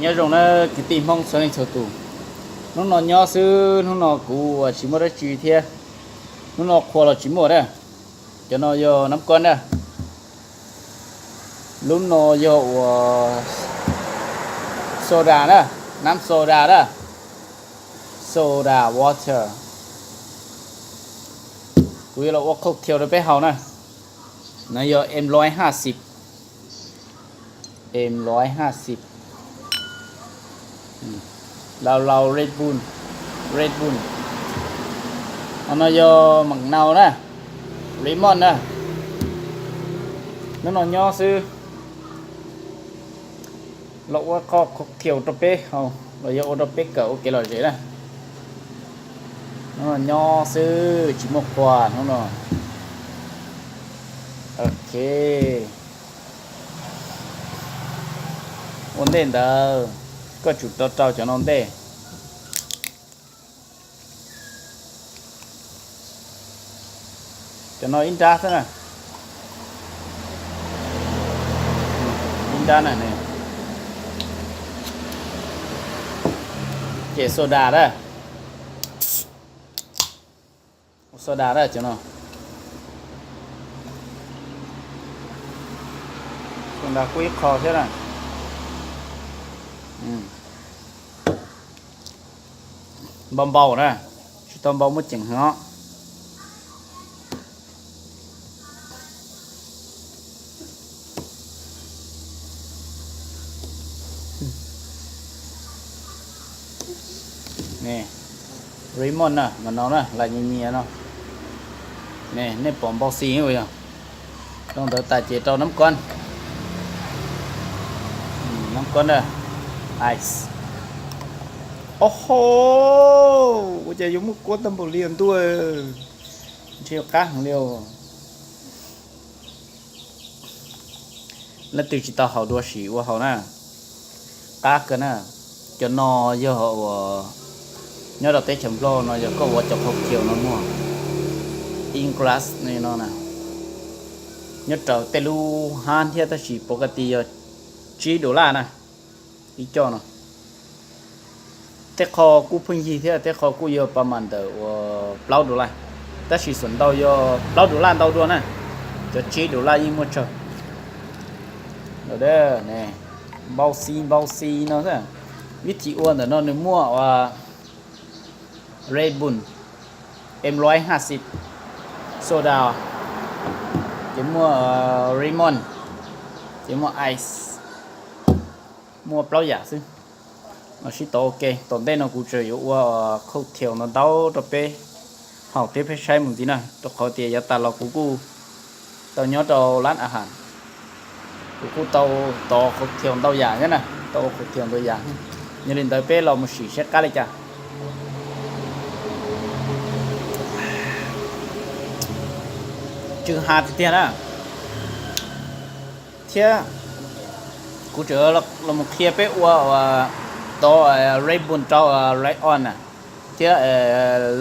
Nyob zoo na kwv tij Hmoob txhua leej txhua tus. Hnub no nyob xwb, hnub no kuv tsis muaj dab tsi thiab. Hnub no qhua los tsis muaj na. Cov no yog nab koj na. Lub no yog ua soda na, nab soda na, soda water. Kuv yuav los ua cocktail rau peb haus na. No yog em loi haj xib, em loi haj xib. Laus laus Red Bull, Red Bull. Ho no yog mam nau na, lemon na. Hnub no nyob xwb, los ua qho cocktail rau peb haus los yog ua rau peb kawm ua kev lom zem na. Hnub no nyob xwb tsis muaj qhua hnub no. Ok. Ua ntej ntawd, koj tsum rau rau cov no ntej. Cov no ib nrab xwb na. Ib nrab na. Ces soda na. Soda na cov no. Soda kuj ib qho thiab na. Npau npau na, tsis tau npau muaj ceem heev os. Lemon na, mam nau na, lam nyias nyias no. Nej pom npau xis yog. Rau ntawd tas ces rau nab koj, nab koj na, ice. Ob ho, ua cas yuav muaj kua tag npaum li ntuj, ntshe qab heev li. Leej twg tsis tau haus dua sim ua haus na, qab kawg na. Cov no yog uas nyob rau teb chaws Nplog no yog koj ua cov qhau khiaus no muag, in glass no na, nyob raws tej lub hab thiab tab sis pov ka ti yog tsib dollar na, ib co no. Tej qho kuj pheej yig thiab tej qho kuj yog pa mas ntawm uas plaub dollar, tab sis xuam ntau yog plaub dollar ntau dua na, cov tsib dollar yeej muaj tsawg. Npau xi npau xi no, vib thim ua ntawm no nws muaj Red Bull, em loi haj xib, soda, ces muaj lemon, ces muaj ice, muaj plaub yam xwb. Sib tov ua ke, tom ntej no kuv tseem yuav ua cocktail ntau ntau rau peb haus thiab peb saib mus ntxiv na, rau qhov tias yav tas los kuv kuj tau nyob rau lab a has, kuv kuj tau tov cocktail ntau yam thiab na, tau ua cocktail ntau yam. Yog li ntawd peb los mus sim saib qab li cas. Tsw ha tiag tiag na. Thiab kuv tseem los mus qhia peb ua tov Red Bull rau lemon na, thiab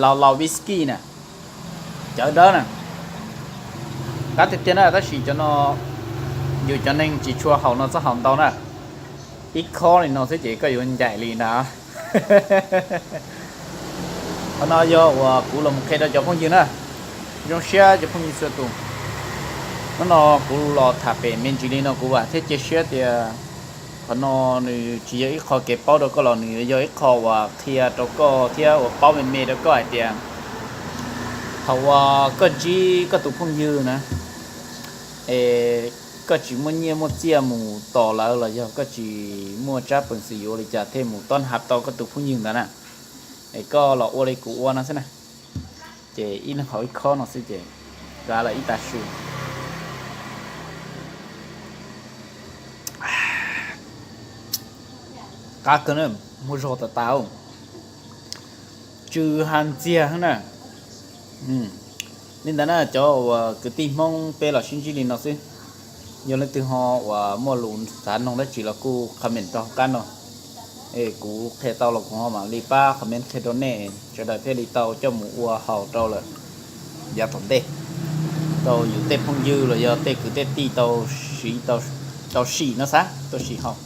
laus laus whisky na, cawv dawb na. Qab tiag tiag na, tab sis cov no yus cov neeg tsis tshua haus no txhob haus ntau na. Ib khob li no xwb ces koj yuav ncaim li ntag. Qhov no yog uas kuv los mus qhia rau cov phooj ywg na. Zoo siab cov phooj ywg txhua tus. Hnub no kuv los tham pem me ntsis li no kuv vam thiab cia siab tias qhov no nws tsis yog ib qho kev paub rau koj los nws yog ib qho uas qhia rau koj thiab uas paub me me rau koj hais tias thaum uas koj ntsib koj tus phooj ywg na, es koj tsis muaj nyiaj muaj txiaj mus tos lawv los yog koj tsis muaj tsab peev xwm yuav ua li cas thiaj mus tob hav tau koj tus phooj ywg ntawd na, es koj los ua li kuv ua no xwb na, ces ib leeg haus ib khob no xwb ces kav lawm ib tag su. Qab kawg na, muaj zog tas tas, tsw ha ntxiag na. Li ntawd na cov uas kwv tij Hmoob peb los sib ntsib li no xwb. Yog leej twg ho uas muaj lus xav noog dab tsi los kuj comment rau hauv qab no, es kuv qhia tau los kuv ho mam li pab comment qhia rau nej, sawv daws thiaj li tau coj mus ua haus rau lawm yav tom ntej, rau yus tej phooj ywg los yog tej kwv tej tij tau siv, tau sim no xav tau sim haus.